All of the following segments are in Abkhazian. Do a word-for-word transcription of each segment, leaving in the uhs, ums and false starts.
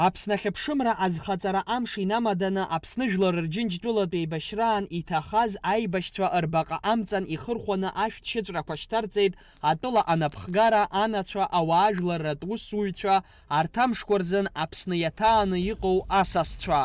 Аԥсны ахьыԥшымра азхаҵара амш инамаданы Аԥсны Жәлар Рџьынџьтәылатә еибашьраан иҭахаз аибашьцәа рбаҟа амҵан ихырхәаны ашәҭ шьыҵәрақәа шьҭарҵеит атәыла анапхгара анацәа, ауаажәларратә усзуҩцәа, арҭ амшқәа рзын Аԥсны иаҭааны иҟоу асасцәа.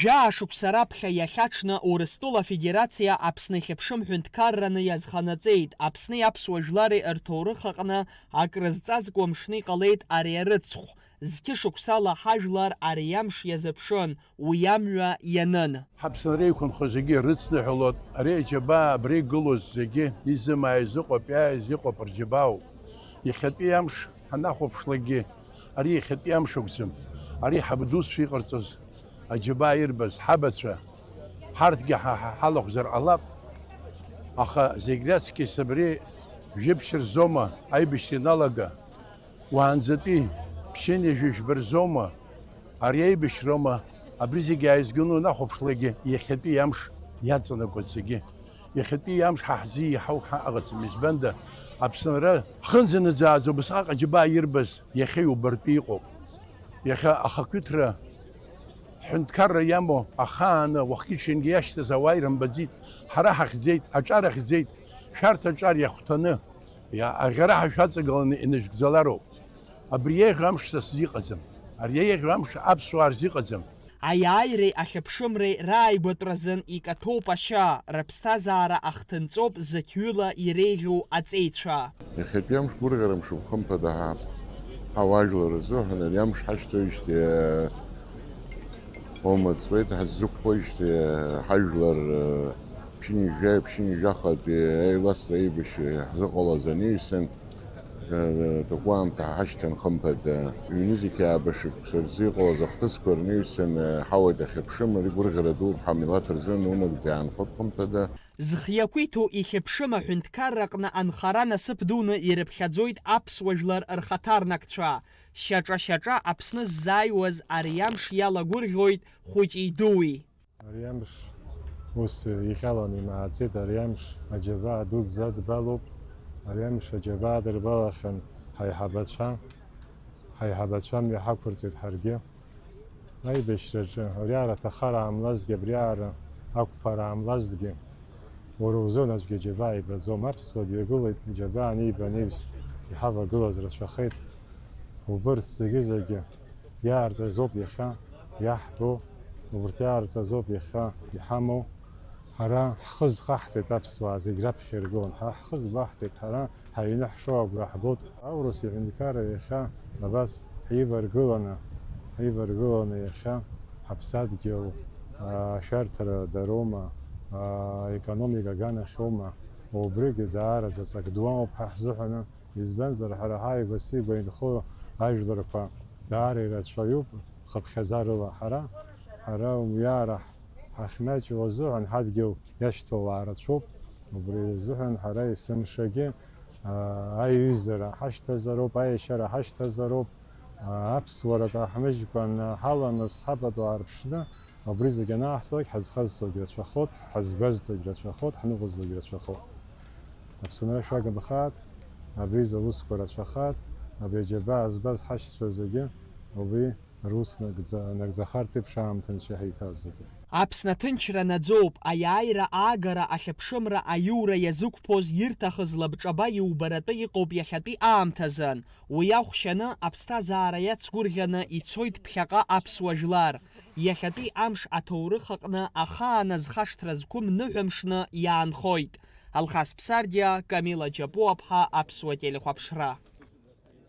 Жәаа шықәса раԥхьа иахьаҽны Урыстәыла Афедерациа Аԥсны ихьыԥшым ҳәынҭқарраны иазханаҵеит. Аԥсни аԥсуа жәлари рҭоурых аҟны акрызҵазкуа мшны иҟалеит ари арыцхә. Зқьы шықәсала ҳажәлар ари амш иазыԥшын, уи амҩа ианын. Ҳаԥсынра еиқәынхо зегьы ирыцныҳәалоит, ари аџьабаа абра игылоз зегьы изымааиз, иҟоуп, иааиз, иҟоуп рџьабаауп. Иахьатәи амш ҳанахәаԥшлакгьы, ари иахьатәи амш акәӡам, ари ҳабдуцәа иҟарҵоз аџьабаа ирбаз, ҳабацәа, ҳарҭгьы ҳа, ҳа, ҳалахәзар ҟалап, аха зегь раҵкьыс абри жәиԥшь рзоума аибашьра иналага? Уаанӡатәи ԥшьынҩажәи жәба рзоума, ари аибашьроума, абри зегьы ааизганы унахәаԥшлакгьы иахьатәи амш иаҵанакуеит зегьы. Иахьатәи амш ҳа ҳзы иаҳау ҳа ыҟаӡам, избанда, Аԥсынра ҳхынӡанаӡааӡо убасҟак аџьабаа ирбаз иахьа иубартәы иҟоуп. Иахьа ахақәиҭра ҳҳәынҭқарра иамоу ахааны уахгьы-ҽынгьы иашьҭаз ауаа ирымбаӡеит, ҳара ҳахьӡеит, аҿар ахьӡеит, шәарҭ аҿар иахәҭаны, иа-, аӷьараҳәа шәаҵагыланы инажәгӡалароуп. Абри еиӷьу амш са сзы иҟаӡам. Ари еиӷьу амш аԥсуаа рзы иҟаӡам. Аиааиреи ахьыԥшымреи рааигәатәразын икаҭәоуп ашьа, рыԥсҭазаара ахҭынҵоуп зықьҩыла иреиӷьу аҵеицәа. Иахьатәи амш гәырӷьара мшуп, хымԥада, ҳа, ҳауаажәлар рзыҳәан ари амш ҳашьҭоуижьҭеи, Омаҵ уеит ҳаззықәԥоижьҭеи ҳажәлар, ԥшьынҩажәа, ԥшьынҩажәахатәи аиласра еибашьра ҳзыҟалаз анаҩсан, такәы аамҭа ҳашьҭан, хымԥада. Ҩнызқь ааба шықәса рзы иҟалаз ахҭысқәа рнаҩсан ҳауеит ахьыԥшым, ари гәырӷьара дууп ҳамилаҭ рзы, нунагӡа иаанхоит, хымԥада. Зхы иақәиҭу ихьыԥшым аҳәынҭқарраҟны анхара насыԥ дуны ирыԥхьаӡоит аԥсуа жәлар рхаҭарнакцәа. Шьаҿа-шьаҿа Аԥсны ззааиуаз ари амш иалагәырӷьоит хәыҷи-дуи. Ари амш ус иҟьаланы имааӡеит, ари амш аџьабаа дуӡӡа адбалоуп, ари амш аџьабаа дырбалахьан ҳаиҳабацәа, ҳаиҳабацәа амҩа ҳақәырҵеит ҳаргьы. Аибашьраҿы абриаара аҭахара аамлазҭгьы, абриаара ақәԥара аамлазҭгьы, уара узын аӡәгьы аџьабаа ибаӡом. Аԥсуа дҩагылеит, иџьабаа аниба анаҩс иҳавагылаз рацәахеит. Убырҭ зегьы-зегьы иаарҵаз ауп иахьа иаҳбо, убырҭ иаарҵаз ауп иахьа иҳамоу. Ҳара ҳхы зхаҳҵеит аԥсуаа зегь раԥхьа иргылан, ҳара ҳхы збаҳҭеит, ҳара ҳаҩны ҳшоу агәра ҳгоит. Аурыс иҳәынҭқарра иахьа абас ҳиваргыланы, ҳиваргыланы иахьа ҳаԥсадгьыл, аа, ашәарҭара дароума, аа, аекономика аганахьоума, убригьы даара заҵак ду амоуп ҳа ҳзыҳәаны. Избанзар, ҳара ҳааигәа-сигәа инхо ажәларқәа даара ирацәаҩуп хыԥхьаӡарала. Ҳара, ҳара уиаара ҳахьмаҷу азыҳәан ҳадгьыл иашьҭоу ауаа рацәоуп. Убри азыҳәан ҳара есымшагьы, аа, аиҩызара ҳашьҭазароуп, аиашьара ҳашьҭазароуп, аа, аԥсуарак ааҳмыжькәан ҳаламыс ҳапату аарԥшны, убри зегь анааҳслак, ҳазхазҵогь рацәахоит, ҳазгәазҭогь рацәахоит, ҳныҟәызгогь рацәахоит. Аԥсынра шәагымхааит, абри изы аусқәа рацәахааит, абри аџьабаа збаз ҳашьцәа зегьы убри рус нагӡа-, нагӡахартә еиԥш аамҭа анцәа иҳаиҭаз зегьы. Аԥсны аҭынчра наӡоуп, аиааира аагара, ахьыԥшымра аиура иазықәԥоз ирҭахыз лабҿаба иубаратәы иҟоуп иахьатәи аамҭазын. Уи ахә шьаны, аԥсҭазаара иацгәырӷьаны ицоит ԥхьаҟа аԥсуа жәлар. Иахьатәи амш аҭоурых аҟны ахаан азхашҭра зқәым ныҳәа мшны иаанхоит. Алхас Ԥсардиа, Камила Џьапуаԥҳа, Аԥсуа телехәаԥшра.